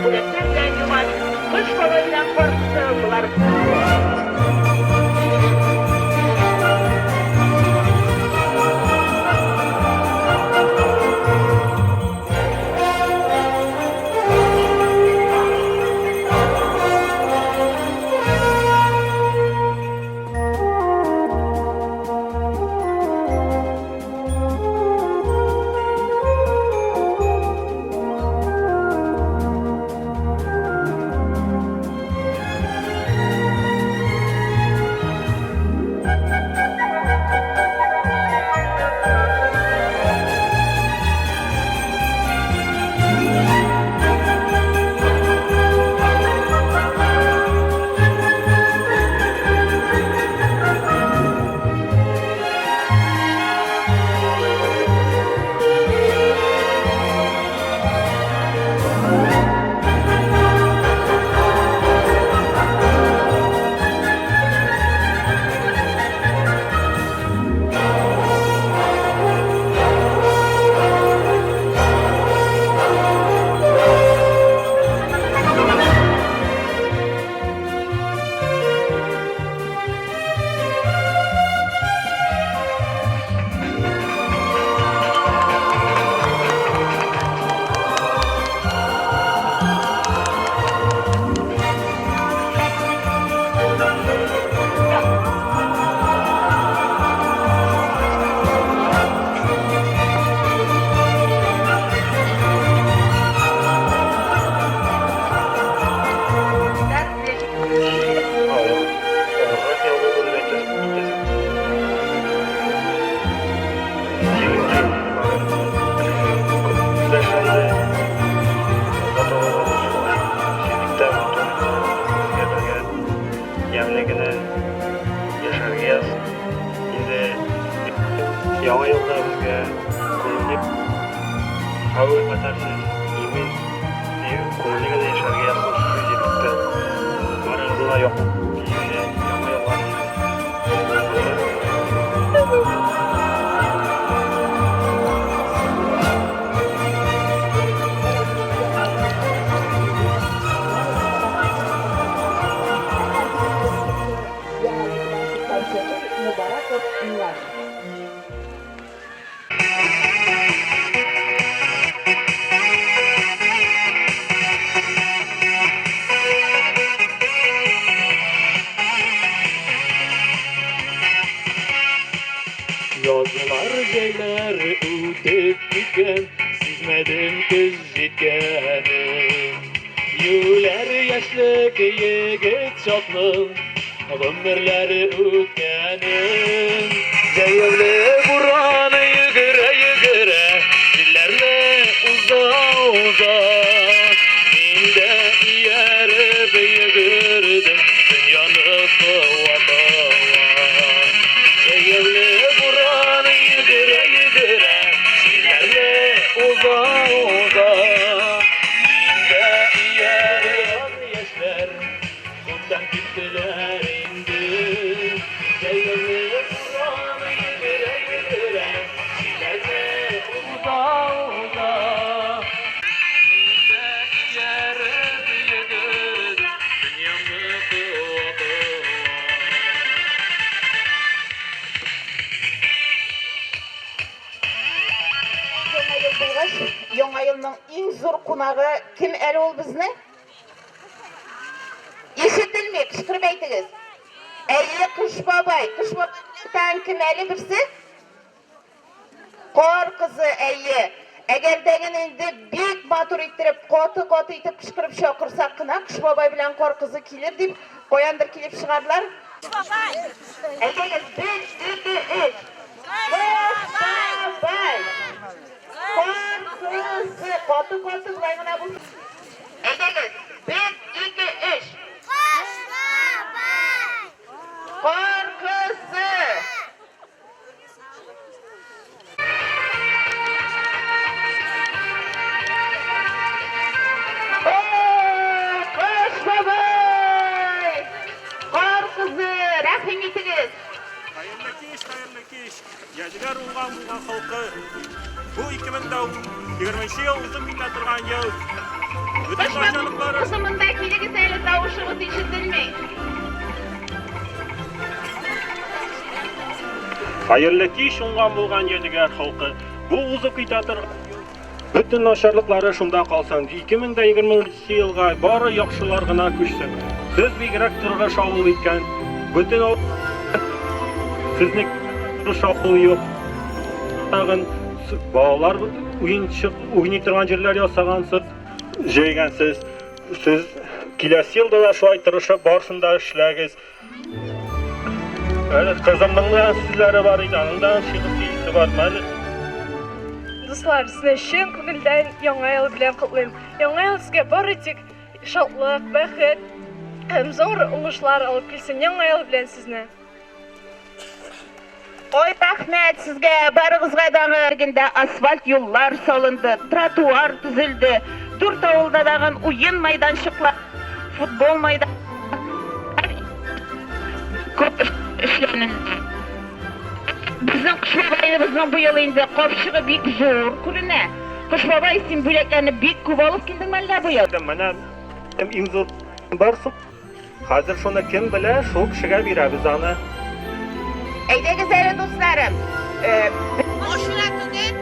Бүләкләр белән юмарт Кыш бабай белән Кар кызы болар. Ямьле генә яшәргә язсын. Инде яңа елда безгә күңелле хәвеф-хәтәрсез, имин, күңелле генә яшәргә язсын шушы җирлектә. Барыгызны да якын килүче яңа еллар белән котлыйм. Язлар, җәйләр үтеп киткән, сизмәдем көз җиткәнен. Юләр яшьлек егет чакның, гомерләре үткәнен. Җәяүле буран йөгерә-йөгерә, җилләрне уза-уза. Мин дә ияреп йөгердем, дөньяны куа-куа. Җәяүле буран йөгерә-йөгерә, җилләрне уза-уза. Мин дә ияреп яшьләр күптән киттеләр инде. Җәяүле буран йөгерә-йөгерә, җилләрне уза-уза. Мин дә ияреп йөгердем, дөньямны куа-куа. Яңа ел булгач, Яңа елның иң зур кунагы кем әле ул безнең? Ишетелми, кычкырып әйтегез. Әйе, Кыш бабай. Кыш бабай белән тагын кем әле берсе? Кар кызы, әйе. Әгәр дә генә инде бик матур иттереп, каты-каты итеп кычкырып чакырсак кына, Кыш бабай белән Кар кызы килер дип, каяндыр килеп чыгарлар. Бабай! Әйдәгез, бер, ике, өч. Кыш бабай! Кар кызы! Каты-каты болай гына булсын. Әйдәгез, бер, ике, өч. Кыш бабай! Кар кызы! Кыш бабай! Кар кызы, рәхим итегез! Хәерле кич, хәерле кич! Ядегәр уңган булган халкы. Бу 2020 ел узып китә торган ел. Бөтен начарлыклары Кызы монда килегез әле, тавышыгыз ишетелми. Хәерле кич, уңган булган Ядегәр халкы. Бу узып китә торган бөтен начарлыклары шунда калсын. 2020 елга бары яхшылар гына күчсен. Сез бигрәк тырыш авыл икән. Бөтен авыл сезне тырыш авыл юк. Тагын балалар уенчык уйный торган җирләр ясагансыз, җәйгәнсез. Сез киләсе елда да шулай тырышып барысын да эшләгез. Әле кызымның да сүзләре бар иде, аның да шигырь сөйлисе бар. Әле Дуслар, сезне чын күңелдән Яңа ел белән котлыйм. Яңа ел сезгә бары тик шатлык, бәхет һәм зур уңышлар алып килсен. Яңа ел белән сезне! Ой, рәхмәт сезгә, барыгызга да гында асфальт юллар салынды, тротуар төзелде. Дүрт авылда дагын уен майданчыклар, футбол майдан күп эшләнелде. Безнең Кыш бабаебызның быел инде капчыгы бик зур күренә. Кыш бабай, син бүләкләрне бик күп алып килдеңме әллә быел? Менә иң зур барсы. Хәзер шуны кем белә, шул кешегә бирәбез аны. Әйдәгез әле, дусларым. Машина түгел.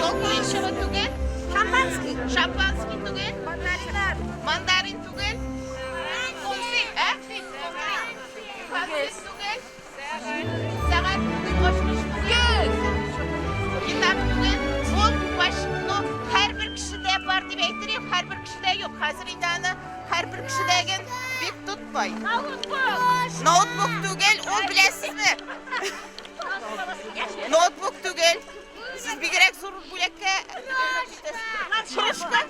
Юл уенчыгы түгел. Шампанский. Шампанский түгел. Мандариннар. Мандарин түгел. Конфет, ә? Конфет түгел. Сәгать түгел, ачкыч түгел. Китап түгел. Ул баш, ну, һәрбер кешедә бар дип әйтер идем, һәрбер кешедә юк. Хәзер инде аны һәрбер кешедәген бик тотмай. Ноутбук. Ноутбук түгел, ул беләсезме? Ноутбук түгел. Сез бигрәк зур бүләккә Кружка?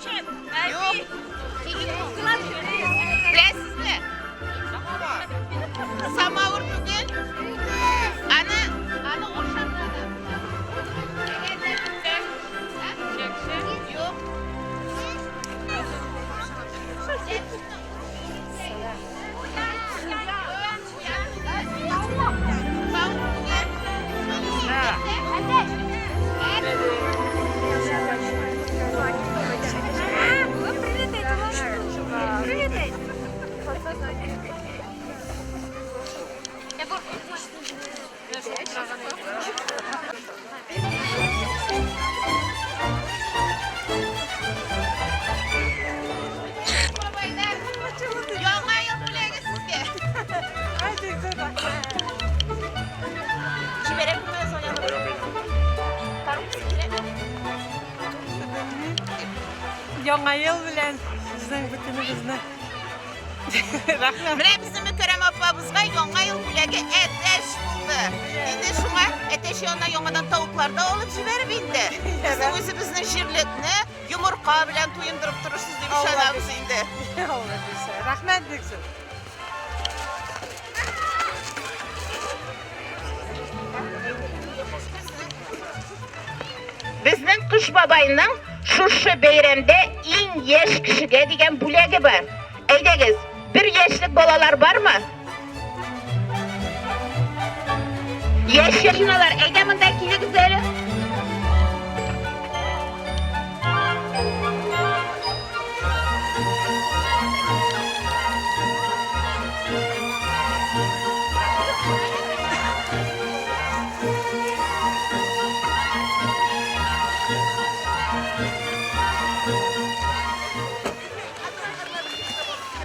Юк. Беләсезме? Самавыр түгел. Аны, аны ашатады. Юк. Бабайлар, Яңа ел бүләге сезгә. Җибәрә күрмәгез Яңа ел белән сезнең бөтенегезне. Рәхмәт. Менә безнең Мөкәрәм апабызга яңа ел бүләге әтәч булды. Инде шуңа әтәч янына яңадан тавыклар да алып җибәреп инде. Безнең үзебезнең җирлекне йомырка белән туендырып торырсыз дип ышанабыз инде. Алла бирсә. Рәхмәт бик зур. Безнең Кыш бабайның шушы бәйрәмдә иң яшь кешегә дигән бүләге бар. Әйдәгез, бер яшьлек балалар бармы? Яшь яшьләр, әйдә монда килегез әле.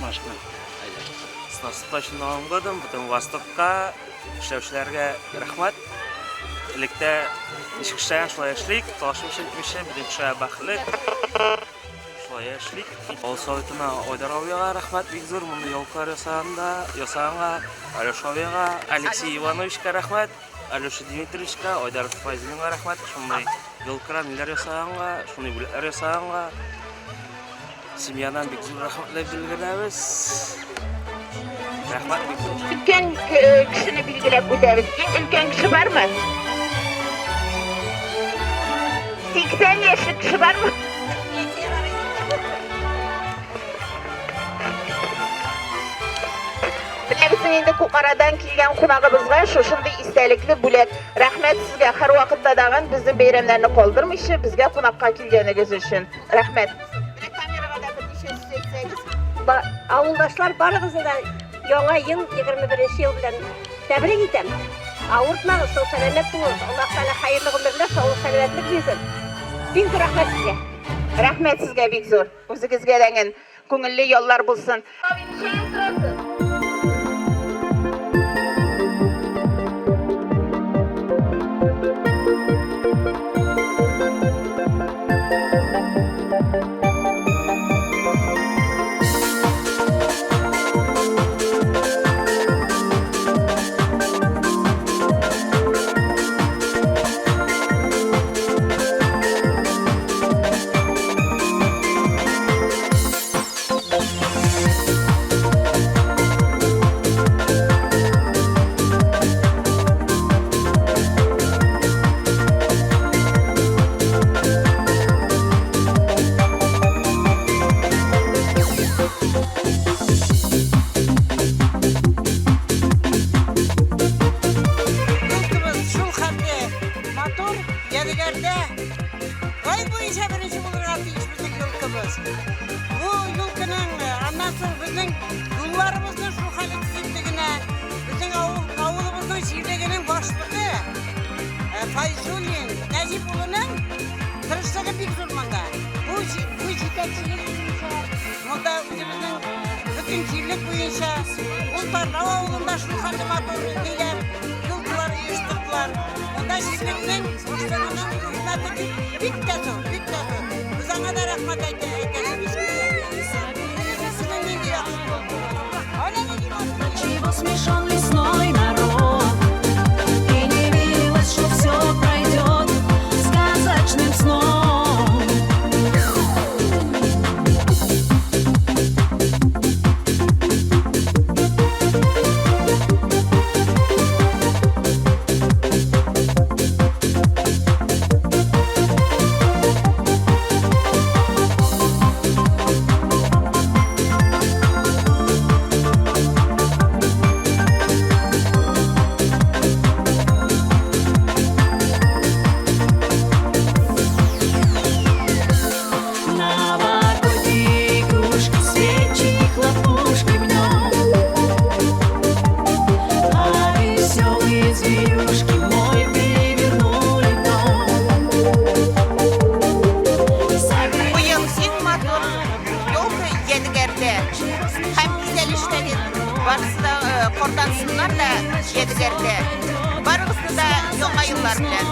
Машина. С наступающим Новым годом, бөтен Востокка, эшләүчеләргә рәхмәт. Электә ничек эшләгән, шулай эшлик, талашмыйча, нитмичә, бөтен кешегә бәхетле. Шулай эшлик. Авыл советына Айдар абыйга рәхмәт бик зур, мондый елкалар ясаганда, ясаганга, Алеша абыйга, Алексей Ивановичка рәхмәт, Алеша Дмитриевичка, Айдар Файзуллинга рәхмәт, шундый елкалар ниләр ясаганга, шундый бүләкләр ясаганга. Семьядан бик зур рәхмәтләр белдерәбез. Рәхмәт бик зур. Өлкән кешене билгеләп үтәбез. Иң өлкән кеше бармы? 80 яшьлек кеше бармы? Менә безнең инде Кукмарадан килгән кунагыбызга шушындый истәлекле бүләк. Рәхмәт сезгә һәрвакытта дагын безнең бәйрәмнәрне калдырмыйча безгә кунакка килгәнегез өчен. Рәхмәт. Авылдашлар барыгызны да яңа ел 21 ел белән тәбрик итәм. Авыртмагыз, сау сәламәт булыгыз. Аллаһ Тәгалә хәерле гомерләр, саулык, сәламәтлек бирсен. Бик зур рәхмәт сезгә. Рәхмәт сезгә бик зур. Үзегезгә дә күңелле яллар булсын. Елкыбыз шул хәтле матур, Ядегәрдә район буенча беренче булырга тиеш безнең елкыбыз. Бу елкының аннан соң безнең юлларыбызның шул хәле төзеклегенә, безнең авыл, авылыбызның җирлегенең башлыгы Файзуллин Нәҗип улының тырышлыгы бик зур монда. Бу, бу җитәкчелек буенча, монда үзебезнең бөтен җирлек буенча ул Тарлау авылында шул хәтле матур ниләр, елкалар оештырдылар. Монда җирлекнең башлыгының хезмәте бик, бик тә зур, бик тә зур. Без аңа да рәхмәт әйтә, әйтәсебез килә. Сезнең нинди яхшы Әнә нинди матур. Чего смешон лесной народ И не верилось, что все пройдет сказочным сном. Новогодние игрушки, свечи, хлопушки в нем, А веселые зверюшки мой перевернули дом. Быел иң матур елка Ядегәрдә. Һәм бизәлештәге барысы да кардан сыннар да Ядегәрдә. Барыгызны да яңа еллар белән.